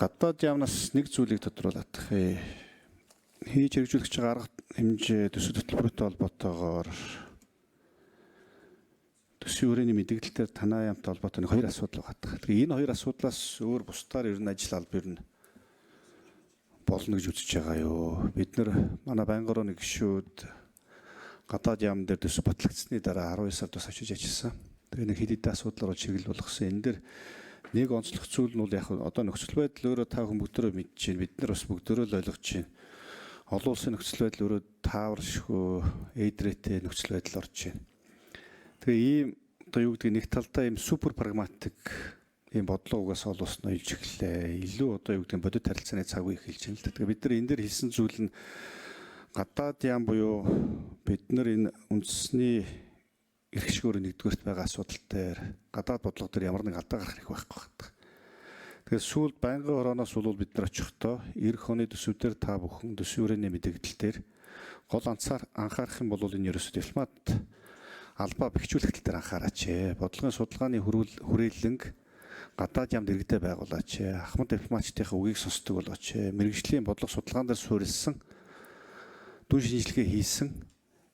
Гадаад яамнаас нэг зүйлийг тодруулах. Хийж хэрэгжүүлэх гэж байгаа арга хэмжээ төсөв хөтөлбөртэй холбоотойгоор төсвийн хүрээний мэдээлэлээр танай яамтай холбоотой нэг хоёр асуудал байгаа. Тэгээ энэ хоёр асуудлаас өөр бусдаар ер нь ажил алба ер нь болно гэж үзэж байгаа юу. Бид нар манай байнгын орооны гишүүд гадаад яам дээр төсөв батлагдсны дараа 12 сард бас очиж ажилласан. Тэгээ нэг хэд хэдэн асуудлаар бол чиглэл болгосон. Энэ дээр нэг онцлог зүйл нь бол яг одоо нөхцөл байдал өөрөө та хүн бүгдөө мэдж байна. Бид нар бас бүгдөө л ойлгож байна. Олон улсын нөхцөл байдал өөрөө тааваршгүй, эйдрэтэй нөхцөл байдал орж байна. Тэгээ ийм одоо юу гэдэг нэг талдаа ийм супер прагматик ийм бодлого угаас олон улс нь илж эхэллээ. Илүү одоо юу гэдэг бодит харилцааны цаг үе эхэлж байна л да. Тэгээ бид нар энэ дээр хэлсэн зүйл нь гадаад яам буюу бид нар энэ үндэсний эрх шигөөр нэгдүгээрт байгаа асуудал дээр гадаад бодлого дээр ямар нэг алдаа гарах хэрэг байхгүй байна. Тэгэхээр сүүлд байнгын хорооноос бол бид нар очихдоо эх оны төсөв дээр та бүхэн төсвийн хүрээний мэдээлэл дээр гол анхаарах юм бол энэ ерөөсөө дипломат албаа бэхжүүлэх тал дээр анхаараач. Бодлогын судалгааны хүрээлэнг гадаад яамд иргэдээ байгуулаач. Ахмад дипломатчдынхаа үгийг сонсдог болооч. Мэргэжлийн бодлого судалгаан дээр суурилсан дүн шинжилгээ хийсэн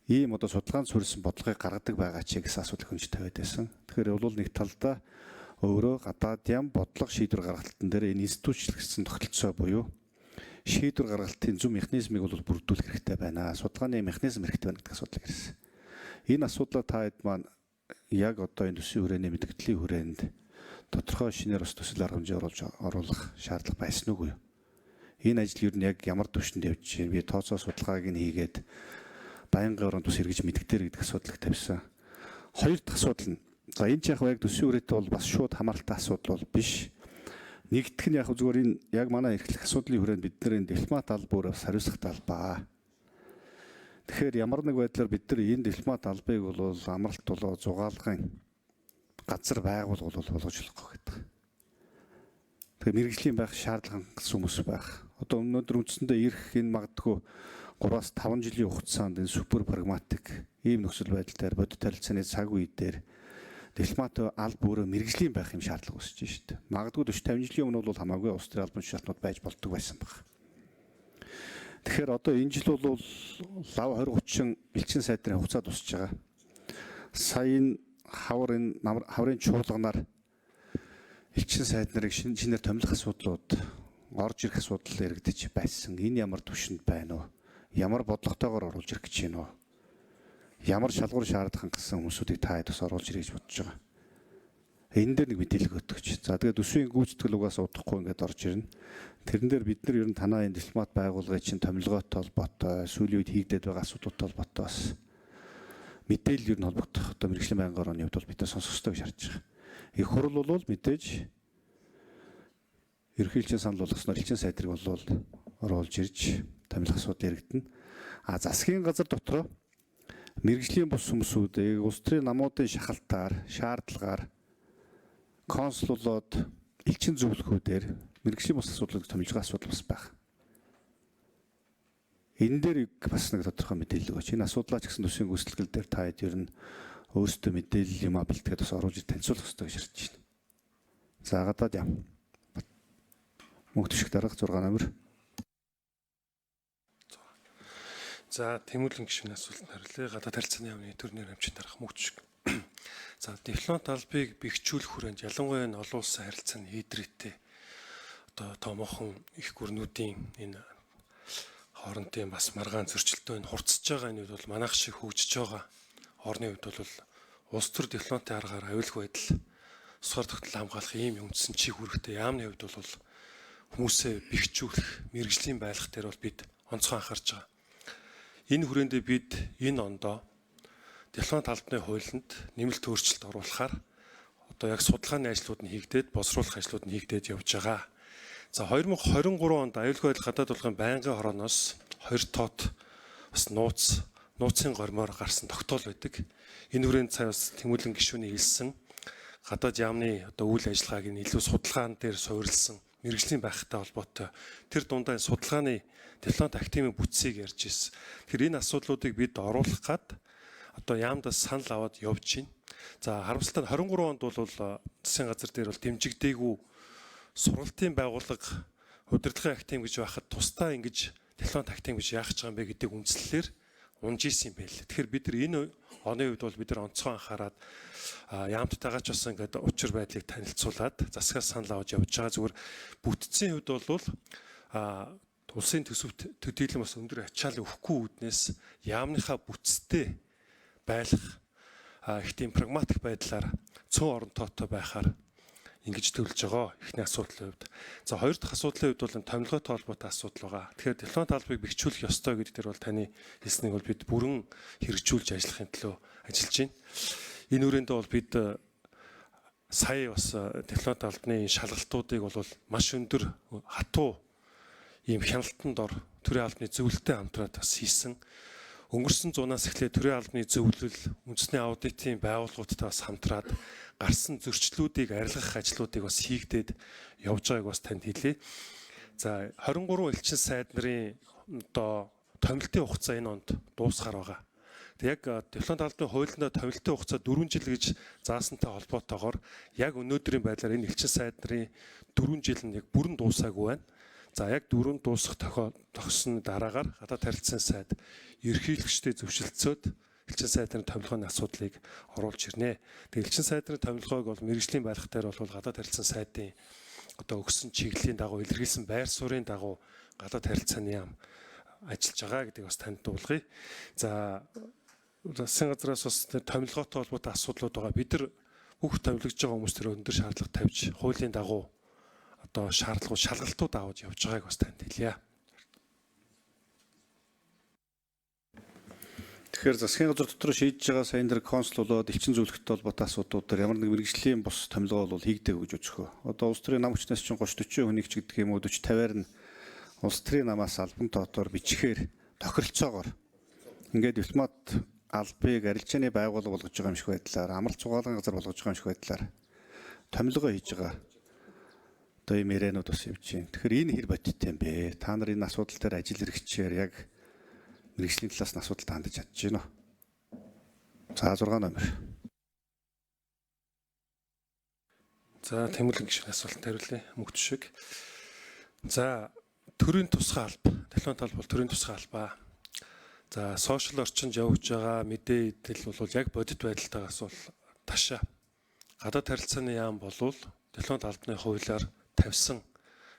ийм одоо судалгаанд суурилсан бодлогыг гаргадаг байгаа ч гэсэн асуудал хөнж тавиад байсан. Тэгэхээр бол нэг талдаа өөрөө гадаад яам бодлого шийдвэр гаргалтан дээр энэ институцчлэгдсэн тогтолцоо буюу шийдвэр гаргалтын зөв механизмыг бол бүрдүүлэх хэрэгтэй байна. Судалгааны механизм хэрэгтэй байна гэдэг асуудал ирсэн. Энэ асуудлаа та хэд маань яг одоо энэ төсвийн хүрээний мэдгэдлийн хүрээнд тодорхой шинээр бас төсөл арга хэмжээ оруулах шаардлага байсан уугүй юу? Энэ ажил ер нь яг ямар түвшинд явж байна? Би тооцоо судалгааг нь хийгээд байнгын оронд бас эргэж мэдгдээр гэдэг асуудлыг тавьсан. Хоёр дахь асуудал нь за энэ ч яг яг төсвийн хүрээтэй бол бас шууд хамааралтай асуудал бол биш. Нэгдэх нь яг зүгээр энэ яг манай эрхлэх асуудлын хүрээнд бид нар энэ дипломат албаар бас хариуцлагатай албаа. Тэгэхээр ямар нэг байдлаар бид нар энэ дипломат албыг бол амралт болоо зугаалгын газар байгуулгал бол болгож болохгүй гэдэг. Тэгэхээр мэргэжлийн байх шаардлага хангасан хүмүүс байх. Одоо өнөөдөр үндсэндээ ирэх энэ магадгүй 3-5 жилийн хугацаанд энэ супер прагматик ийм нөхцөл байдал дээр бодит харилцааны цаг үе дээр дипломат алба өөрөө мэргэжлийн байх юм шаардлага үүсэж шít. Магадгүй 40 50 жилийн өмнө бол хамаагүй улс төрийн албан тушаалтнууд байж болдог байсан баг. Тэгэхээр одоо энэ жил бол лав 20 30 элчин сайдрын хугацаа дуусж байгаа. Сая энэ хавар энэ хаврын чуулганаар элчин сайд нарыг шинээр томилох асуудлууд орж ирэх асуудал яригдчих байсан. Энэ ямар түвшинд байна вэ? Ямар бодлоготойгоор оруулж ирэх гэж байна вэ? Ямар шалгуур шаардах хангасан хүмүүсүүдийг та хэд бас оруулж ирэх гэж бодож байгаа. Энэ дээр нэг мэдээлэл өгдөг. За тэгээд төсвийн гүйцэтгэл угаас удахгүй ингээд орж ирнэ. Тэрэн дээр бид нар ер нь танаа энэ дипломат байгууллагын чинь томилгоотой холбоотой сүүлийн үед хийгдээд байгаа асуудалтай холбоотой бас мэдээлэл ер нь холбогдох одоо мэргэжлийн байнгын орооны хувьд бол бид нар сонсох ёстой гэж харж байгаа. Их хурл бол мэдээж ерөнхий элчин санал болгосноор элчин сайдрыг бол оруулж ирж томилох асуудал яригдана. А засгийн газар дотроо мэргэжлийн бус хүмүүсүүдийг улс төрийн намуудын шахалтаар, шаардлагаар консулууд элчин зөвлөхүүдээр мэргэжлийн бус асуудлыг томилж байгаа асуудал бас байх. Энэ дээр бас нэг тодорхой мэдээлэл өгөөч. Энэ асуудлаа ч гэсэн төсвийн гүйцэтгэл дээр та хэд ер нь өөрсдөө мэдээлэл юм а бэлтгээд бас оруулж танилцуулах хэрэгтэй гэж харж байна. За гадаад яам. Мөнх төшиг дарга 6 номер. За Тэмүүлэн гишүүний асуултанд хариулъя. Гадаад харилцааны яамны төрний амчин дарга мөнх төшиг. За дипломат албыг бэхжүүлэх хүрээнд ялангуяа энэ олон улсын харилцааны эдрээтэй одоо томоохон их гүрнүүдийн энэ хоорондын бас маргаан зөрчилдөөн хурцж байгаа энэ үед бол манайх шиг хөгжиж байгаа орны хувьд бол улс төр дипломатын аргаар аюулгүй байдал усгаар тогтол хамгаалах ийм үндсэн чиг үүрэгтэй яамны хувьд бол хүмүүсээ бэхжүүлэх мэргэжлийн байлгах дээр бол бид онцгой анхаарч байгаа. Энэ хүрээндээ бид энэ ондоо дипломат албаны хуулинд нэмэлт өөрчлөлт оруулахаар одоо яг судалгааны ажлууд нь хийгдээд боловсруулах ажлууд нь хийгдээд явж байгаа. За 2023 онд аюулгүй байдал гадаад бодлогын байнгын хорооноос 2 тоот бас нууцын гормоор гарсан тогтоол байдаг. Энэ хүрээнд сая бас Тэмүүлэн гишүүний хэлсэн гадаад яамны одоо үйл ажиллагааг нь илүү судалгаан дээр суурилсан мэргэжлийн байхтай холбоотой тэр дундаа энэ судалгааны дипломат академийн бүтцийг ярьж ирсэн. Тэгэхээр энэ асуудлуудыг бид оруулах гад одоо яамдаас санал аваад явж байна. За харамсалтай нь 23 онд бол засгийн газар дээр бол дэмжигдээгүй сургалтын байгууллага Удирдлагын академи гэж байхад тусдаа ингэж дипломат академи гэж яах гэж байгаа юм бэ гэдэг үндслэлээр унж исэн юм байл. Тэгэхээр бид нар энэ оны үед бол бид нар онцгой анхаарад яамттайгаа ч бас ингээд учир байдлыг танилцуулаад засгаас санал авч явж байгаа. Зүгээр бүтцийн хувьд бол улсын төсөвт төдийлөн бас өндөр ачаал өгөхгүй үүднээс яамныхаа бүтцтэй байлах их тийм прагматик байдлаар цөөн оронтоотой байхаар ингэж төлж байгаа эхний асуудлын хувьд. За, хоёр дахь асуудлын хувьд бол томилгоотой холбоотой асуудал байгаа. Тэгэхээр дипломат албыг бэхжүүлэх ёстой гэдэг дээр бол таны хэлснийг бол бид бүрэн хэрэгжүүлж ажиллахын төлөө ажиллаж байна. Энэ хүрээндээ бол бид сая бас дипломат албаны шалгалтуудыг бол маш өндөр хатуу ийм хяналтанд дор төрийн албаны зөвлөлтөй хамтраад бас хийсэн. Өнгөрсөн зунаас эхлээд төрийн албаны зөвлөл, үндэсний аудитын байгууллагуудтай бас хамтраад гарсан зөрчлүүдийг арилгах ажлуудыг бас хийгдээд явж байгааг бас танд хэлье. За, 23 элчин сайд нарын одоо томилтын хугацаа энэ онд дуусахаар байгаа. Тэг яг дипломат албаны хуулинд томилтын хугацаа 4 жил гэж заасантай холбоотойгоор яг өнөөдрийн байдлаар энэ элчин сайд нарын 4 жил нь яг бүрэн дуусаагүй байна. За, яг дөрөв дуусах тохисон дараагаар гадаад харилцааны сайд ерхийлэгчтэй зөвшөлдсөд элчин сайдны томилгооны асуудлыг оруулж ирнэ. Тэгээ элчин сайдны томилгоог бол мэргэжлийн байлгах дээр бол гадаад харилцааны сайдын одоо өгсөн чиглэлийн дагуу, илэрхийлсэн байр суурийн дагуу гадаад харилцааны яам ажиллаж байгаа гэдгийг бас танд дуулгая. За, засгийн газраас бас томилгоотой холбоотой асуудлууд байгаа. Бид нар бүх томилогдож байгаа хүмүүс төр өндөр шаардлага тавьж, хуулийн дагуу одоо шаардлагууд, шалгалтууд аваад явж байгааг бас танд хэлье. Тэгэхээр засгийн газар дотор шийдэж байгаа сайн дээр консул болоод элчин зөвлөлттэй холбоотой асуудлууд дээр ямар нэг мэргэжлийн бус томилгоо бол хийгдээгүй гэж үзэх үү. Одоо улс төрийн нам хүчнээс чинь 30 40 хүнийг ч гэдэг юм уу, 40 50-аар нь улс төрийн намаас албан тоотоор бичгээр тохиролцоогоор ингээд дипломат албыг арилжааны байгууллага болгож байгаа юм шиг байдлаар, амралт зугаалгын газар болгож байгаа юм шиг байдлаар томилгоо хийж байгаа одоо ийм яриануд бас явж байна. Тэгэхээр энэ хэр бодиттой юм бэ? Та нар энэ асуудал дээр ажил хэрэгчээр яг мэргэжлийн талаас нь асуудалд хандаж чадж байна уу? За, 6 номер. За, Тэмүүлэн гишүүн асуултанд хариулъя. Мөнгө шиг. За, төрийн тусгай алба. Дипломат алба бол төрийн тусгай албаа. За, сошиал орчинд явж байгаа мэдээ идэл бол яг бодит байдалтайгаас бол ташаа. Гадаад харилцааны яам болвол дипломат албаны хуулиар тавьсан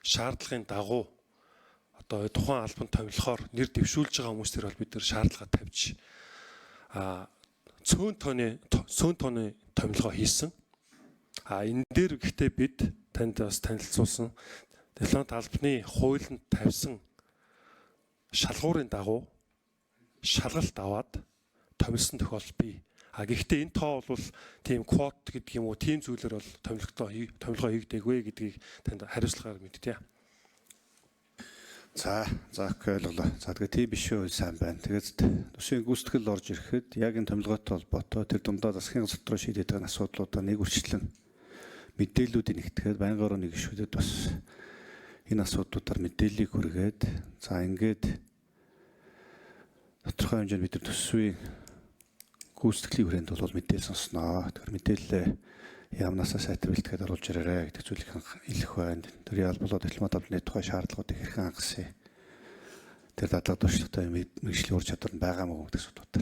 шаардлагын дагуу одоо тухайн албанд томилохоор нэр дэвшүүлж байгаа хүмүүс төр бол бид нар шаардлага тавьж цөөн тооны томилгоо хийсэн. А энэ дээр гэхдээ бид танд бас танилцуулсан дипломат албаны хуулинд тавьсан шалгуурын дагуу шалгалт аваад томилсон тохиолдол бий. А гэхдээ энэ тоо бол тийм квот гэдэг юм уу, тийм зүйлээр бол томилгоо хийгдээгүй гэдгийг танд хариуцлагаар мэдтээ. За, за, окей, ойлголоо. За, тэгээ тийм биш үү, сайн байна. Тэгээд төсвийн гүйцэтгэл орж ирэхэд яг энэ томилгоотой холбоотой тэр дундаа засгийн газар дотор шийдээд байгаа асуудлуудаа нэг үрчлэн мэдээллүүдийг нэгтгэхэд байнгын орон гишүүдэд бас энэ асуудлуудаар мэдээллийг хүргээд, за, ингээд тодорхой хэмжээнд бид нар төсвийн гүйцэтгэлийн хүрээнд бол мэдээлэл сонсноо. Тэгэхээр мэдээлэлээ яамнаасаа сайтар бэлтгээд оруулж ирээрэй гэдэг зүйлийг хэлэх байна. Төрийн алба болоод дипломат албаны тухай шаардлагуудыг хэрхэн хангасан. Тэр дадлага туршлагатай мэргэжлийн ур чадвар нь байгаа мó гэдэг асуудлууд.